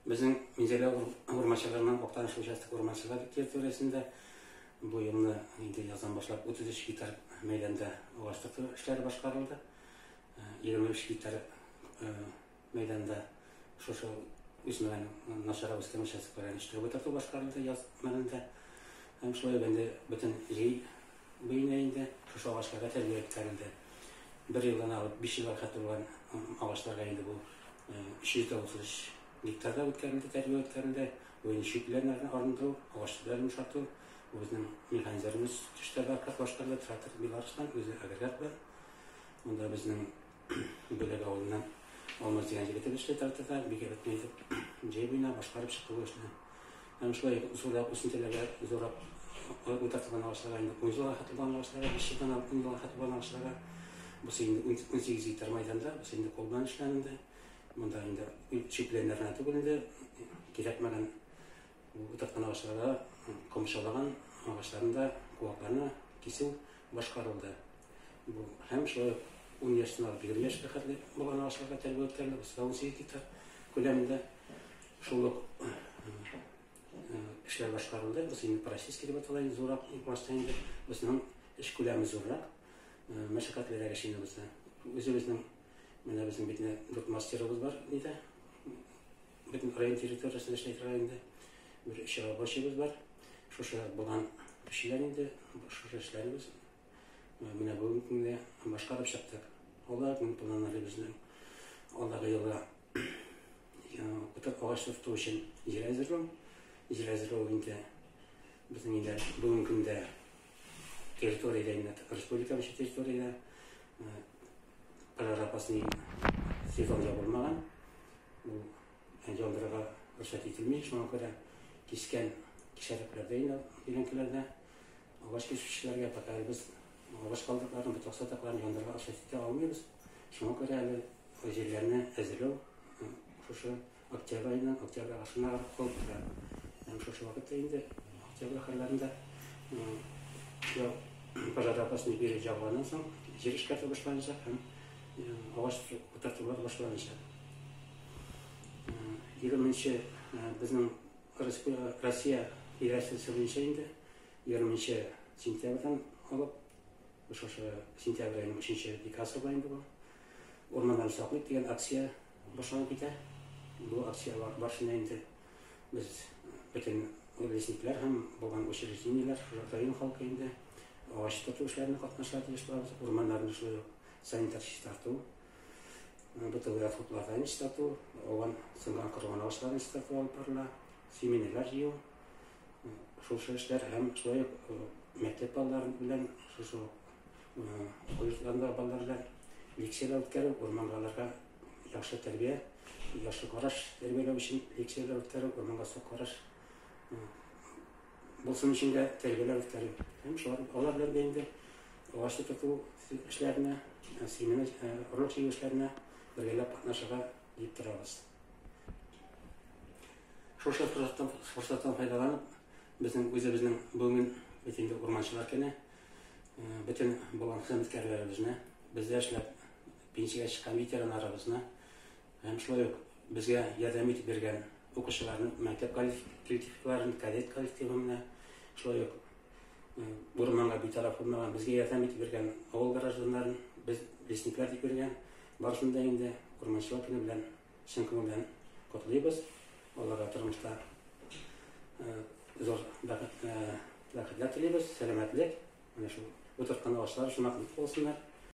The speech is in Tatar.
Безнең Минзәлә урманчылыгының Актаныш участок урманчылыгы территориясендә бу елны инде яздан башлап 33 гектар мәйданда агач тоту эшләре башкарылды. 23 гектар мәйданда шушы үсмәгән, начаррак үскән участокларны эшләү утырту башкарылды яз мәлендә. Һәм шулай ук инде бөтен җәй буена инде шушы агачларга тәрбия үткәрелде. Бер елдан алып 5 елга хәтле булган агачларга инде бу 333 гектарда үткәрелде, тәрбия үткәрелде. Бу инде чүпләрне арындыру, агач төпләрен йомшарту. Бу безнең механизаторыбыз төштә башкарылды, трактор Беларусьтан, үзе агрегат белән. Монда безнең Бүләк авылыннан Алмаз дигән егетебез эшли тракторда, бик әйбәт кенә итеп җәй буена башкарып чыкты бу эшне. Һәм шулай зуррак үсентеләргә, зуррак утыртылган агачларга инде 10 елга хәтле булган агачларга, 5 елдан алып 10 елга хәтле булган агачларга, бусы инде 18 гектар мәйданда, бусы инде кул белән эшләнде. Монда инде чүпләннәр генә түгел инде, кирәкмәгән утырткан агачларга комчалаган агачларны да, куакларны кисү башкарылды. Бу һәм шулай ук 10 яшьтән алып 20 яшькә хәтле булган агачларга тәрбия үткәрелде. Бусы да 18 гектар күләмендә шул ук эшләр башкарылды. Бусы инде по-российски дип атала инде, зуррак класста инде. Бусының эш күләме зуррак, мәшәкатьлерәк эш инде бусы. Үзебезнең менә безнең бит дүрт мастерыбыз бар инде. Бөтен район территориясендә эшли торган инде бер өч рабочийбыз бар. Шушы булган кешеләр инде шушы эшләребез менә бүгенге көндә башкарып чыктык. Алар планнары безнең алдагы елга агач утырту өчен җир әзерләү. Җир әзерләү инде безнең инде бүгенге көндә территориядә инде республика буенча территориядә пожароопасный сезон ябылмаган. Ул яндырырга рөхсәт ителми. Шуңа күрә кискән кишәрлекләрдә инде дигәнкеләрдә агач кисүчеләргә пока без агач калдыкларын, ботак сатакларын яндырырга рөхсәт итә алмыйбыз. Шуңа күрә әле җирләрне әзерләү шушы октябрь аеннан, октябрь ахырына калып тора. Һәм шушы вакытта инде октябрь ахырларында пожароопасный период ябылганнан соң җир эшкәртү башланачак һәм агач утыртулар башланачак. 20 безнең Россия Федерациясе буенча инде 20 сентябрьдән алып шушы сентябрь аеның 3 декадасы була инде бу. Урманнарны саклыйк дигән акция башланып китә. Бу акция барышында инде без бөтен лесниклар һәм булган учреждениеләр, район халкы инде агач тоту эшләренә катнашырга тиеш булабыз. Урманнарны шулай ук санитар чистарту, бытовой отходлардан чистарту, ауган, сынган, корыган агачларны чистарту алып барыла, семенерлар җыю, шушы эшләр һәм шулай ук мәктәп балалары белән шушы уку йортларындагы балалар белән лекцияләр үткәрү, урманга аларга яхшы тәрбия, яхшы караш тәрбияләү өчен лекцияләр үткәрү, урманга сак караш булсын өчен дә тәрбияләр үткәрү. Һәм шулар алар белән дә инде агач утырту эшләренә, семена, орлык җыю эшләренә бергәләп катнашырга дип торабыз. Шушы форсаттан файдаланып, безнең үзебезнең бүген бит инде урманчылар көне, бөтен булган хезмәткәрләребезне, бездә эшләп пенсиягә чыккан ветераннарыбызны һәм шулай ук безгә ярдәм итеп йөргән укучыларны, мәктәп коллективларын, кадет коллективы менә шулай ук урманга битараф булмаган, безгә ярдәм итеп йөргән авыл гражданнарын, без лесниклар дип йөргән, барысын да инде урманчылар көне белән чын күңелдән котлыйбыз. Аларга тормышта зур бәхетләр телибез, сәламәтлек, менә шул утырткан агачлар шуңа булсыннар.